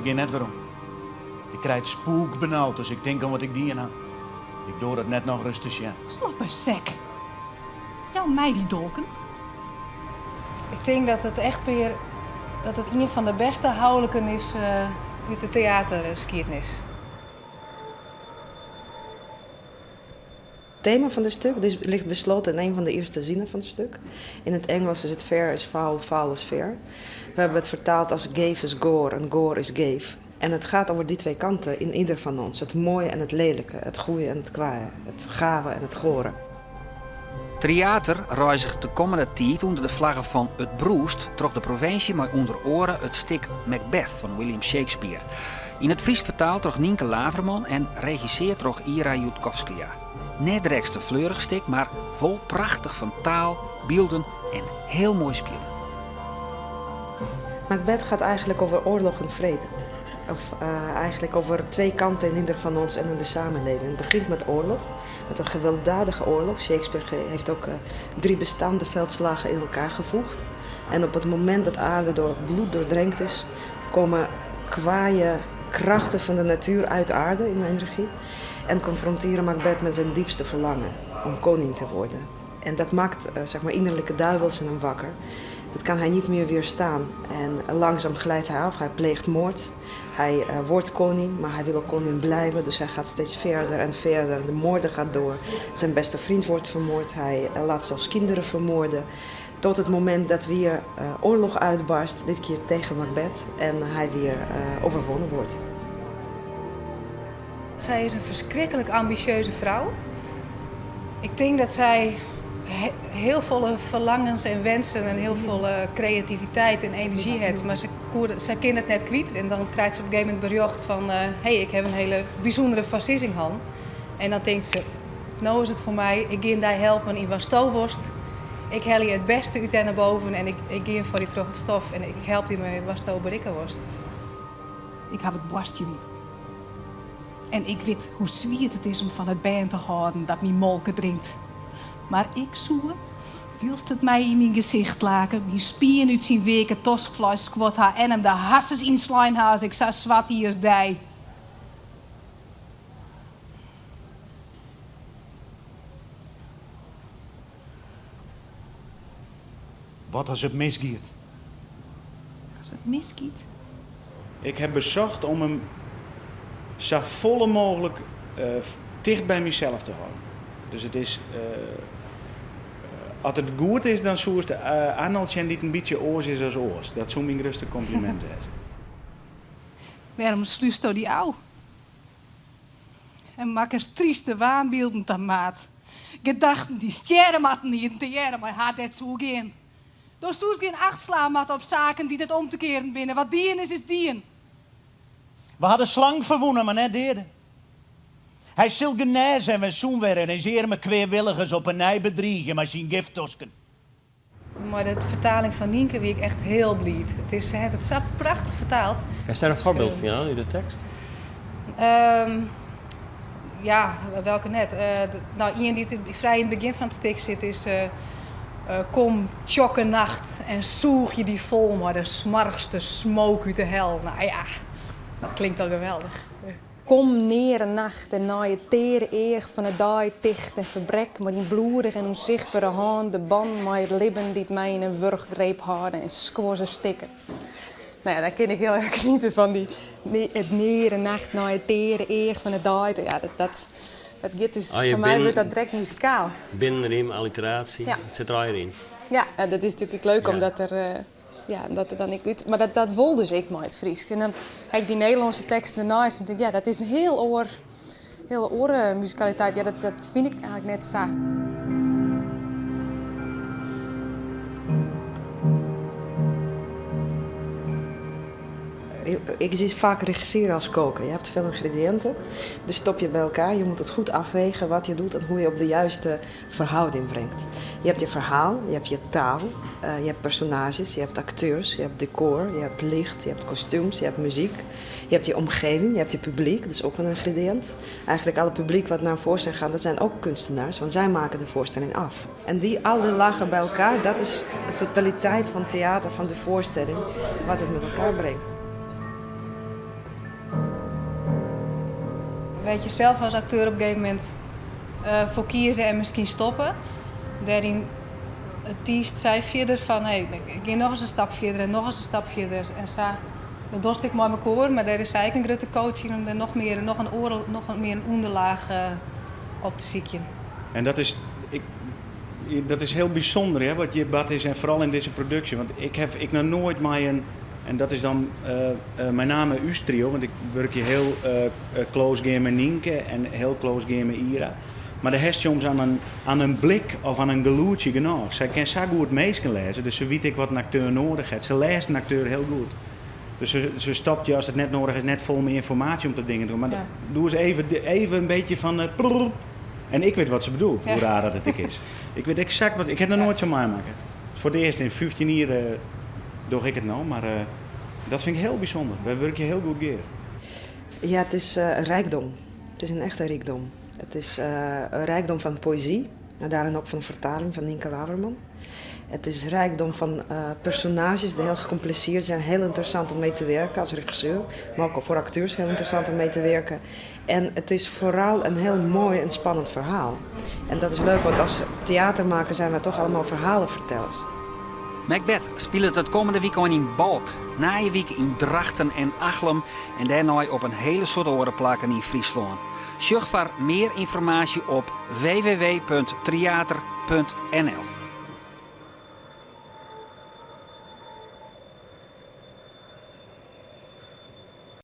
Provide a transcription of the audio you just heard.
Ik gean net werom. Ik krij it spûkbenaud as ik tink oan wat ik dien ha. Ik doar it net nochris te sjen. Slappe sek. Jou my dy dolken. Ik tink dat it echtpear dat it ien fan de bêste houliken is út de teaterskiednis. Het thema van het stuk dit ligt besloten in een van de eerste zinnen van het stuk. In het Engels is het fair is foul, foul is fair. We hebben het vertaald als geef is goor en goor is geef. En het gaat over die twee kanten in ieder van ons. Het mooie en het lelijke, het goede en het kwaaie, het gave en het gore. Tryater reizget de kommende tiid ûnder de flagge fan It Brûst troch de provinsje mei ûnder oare it stik Macbeth fan William Shakespeare. Yn it Frysk fertaald troch Nynke Laverman en regisseard troch Ira Judkovskaja. Net drekst in fleurich stik, mar wol prachtich fan taal, bylden en hiel moai spile. Macbeth gaat eigenlijk over oorlog en vrede. Of uh, eigenlijk over twee kanten in ieder van ons en in de samenleving. Het begint met oorlog, met een gewelddadige oorlog. Shakespeare heeft ook uh, drie bestaande veldslagen in elkaar gevoegd. En op het moment dat aarde door bloed doordrenkt is, komen kwaaie krachten van de natuur uit aarde in mijn regie. En confronteren Macbeth met zijn diepste verlangen om koning te worden. En dat maakt uh, zeg maar innerlijke duivels in hem wakker. Dat kan hij niet meer weerstaan. En langzaam glijdt hij af. Hij pleegt moord. Hij uh, wordt koning, maar hij wil ook koning blijven. Dus hij gaat steeds verder en verder. De moorden gaat door. Zijn beste vriend wordt vermoord. Hij uh, laat zelfs kinderen vermoorden. Tot het moment dat weer uh, oorlog uitbarst, dit keer tegen Macbeth. En hij weer overwonnen wordt. Zij is een verschrikkelijk ambitieuze vrouw. Ik denk dat zij heel veel verlangens en wensen en heel veel creativiteit en energie heeft. Maar ze, ze kan het net kwijt. En dan krijgt ze op een gegeven moment bericht van... Hé, hey, ik heb een hele bijzondere versissing En dan denkt ze, nou is het voor mij, ik ga daar helpen in wat Ik haal je het beste uit en naar boven en ik, ik ga voor die terug het stof en ik help die me wat berikken worst. Ik heb het borstje En ik weet hoe zwier het is om van het band te houden dat mijn molke drinkt. Maar ik zoe, wilst het mij in mijn gezicht laken, mijn spieren uit zijn weken toskvlees squat haar en hem de hasses inslaan als ik zo zwart hier als dij. Wat as it misgiet? As it misgiet? Ik ha besocht om him sa folle mooglik ticht by mysels te hâlden. Dus it is, as it goed is, dan soest Arnold sjen dy't in bytsje oars is as oars. Dat soe myn grutste komplimint wêze. Wêrom slústo dy ôf? En makkest tryste waanbylden ta maat. Gedachten dy't stjerre moatten hienen tegearre mei har dêr't se oer gean. Do soest gjin acht slaan moatte op saken dy't net om te kearen binne. Wat dien is, is dien. We ha de slang ferwûne, mar net deade. Hy sil genêze en wer sûn wurde en ús earme kweawilligers op 'e nij bedriigje mei syn giftosken. Mei de fertaling fan Nynke wie ik echt hiel bliid. It is, se hat it sa prachtich fertaald. Kinst dêr in foarbyld fan jaan út de tekst? Um, ja, welke net? Uh, nou, ien dy't frij yn it begjin fan it stik sit is... Uh, kom tsjokke nacht en sûch je dy fol mei de smoarchste smook út de hel. Nou ja, dat klinkt al geweldich. Kom neare nacht en nei it teare each fan 'e dei ticht en ferbrek mei dyn bloedige en ûnsichtbere hân de bannen mei it libben dy't my yn in wurchgreep hâlde en skuor se stikken. Nou ja, dan kin ik hiel erch geniete fan dy it neare nacht nei it teare each fan 'e dei. Ja, dat, dat, dat giet dus, Oh, je foar my bin- wurdt dat direkt muzikaal. Binnenrym, alliteratie, Ja. it sit der allegear yn. Ja, ja, dat is natuerlik ek leuk Ja. omdat der, eh, ja, dat der dan ek út. Mar dat, dat wol dus ek mei it Frysk. En dan ha ik dy Nederlânske teksten derneist en tink ik, ja, dat is in hiel oar, hiel oare muzikaliteit. Ja, dat, dat fyn ik eigentlik net sa. Ik zie vaak regisseren als koken. Je hebt veel ingrediënten, dus stop je bij elkaar. Je moet het goed afwegen wat je doet en hoe je op de juiste verhouding brengt. Je hebt je verhaal, je hebt je taal, uh, je hebt personages, je hebt acteurs, je hebt decor, je hebt licht, je hebt kostuums, je hebt muziek. Je hebt je omgeving, je hebt je publiek, dat is ook een ingrediënt. Eigenlijk alle publiek wat naar een voorstelling gaat, dat zijn ook kunstenaars, want zij maken de voorstelling af. En die alle lagen bij elkaar, dat is de totaliteit van theater, van de voorstelling, wat het met elkaar brengt. Wêr't je sels as akteur op in gegeven momint foar kieze en miskien stoppe. Dêryn tiist sy fierder fan hé, ik gean noch ris in stap fierder en noch ris in stap fierder. En sa, dat dochst ek mei mekoar, mar dêr is sy ek in grutte coach yn om dêr noch mear, noch in oare, noch mear in ûnderlaach op te sykjen. En dat is, ik, dat is hiel bysûnder hè, wat hjir bard is en foaral yn dizze produksje. Want ik haw ek noch noait mei in, en dat is dan mei name ús trio, want ik wurkje hiel close gear mei Nynke en hiel close gear mei Ira. Mar dêr hast soms oan in, oan in blik of oan in gelûdsje genôch. Sy kin sa goed minsken lêze, dus se wit ek wat in akteur noadich hat. Se lêst in akteur hiel goed. Dus se, se stopt je as it net noadich is net fol mei ynformaasje om te dingen te doen. Mar ja. doe ris even, even in bytsje fan uh, En ik wit wat se bedoelt, hoe raar dat it ek is. Ik wit eksakt wat. Ik ha noch noait sa meimakke. Foar it earst yn 15 jier uh, doch ik it no, mar uh, dat fyn ik hiel bysûnder. Wy wurkje hiel goed gear. Ja, it is uh, rijkdom. It is in echte rykdom. It is in rijkdom fan poëzy en daarin ook fan fertaling fan Nynke Laverman. It is rijkdom fan personaazjes die heel gecompliceerd zijn, heel interessant om mee te werken als regisseur, maar ook voor acteurs heel interessant om mee te werken. En het is vooral een heel mooi en spannend verhaal. En dat is leuk, want als theatermaker zijn wij toch allemaal verhalenvertellers. Macbeth spilet it kommende wykein yn Balk, nije wike yn Drachten en Achlum en dêrnei op in hiele soad oare plakken yn Fryslân. Sjoch foar mear ynformaasje op www.tryater.nl.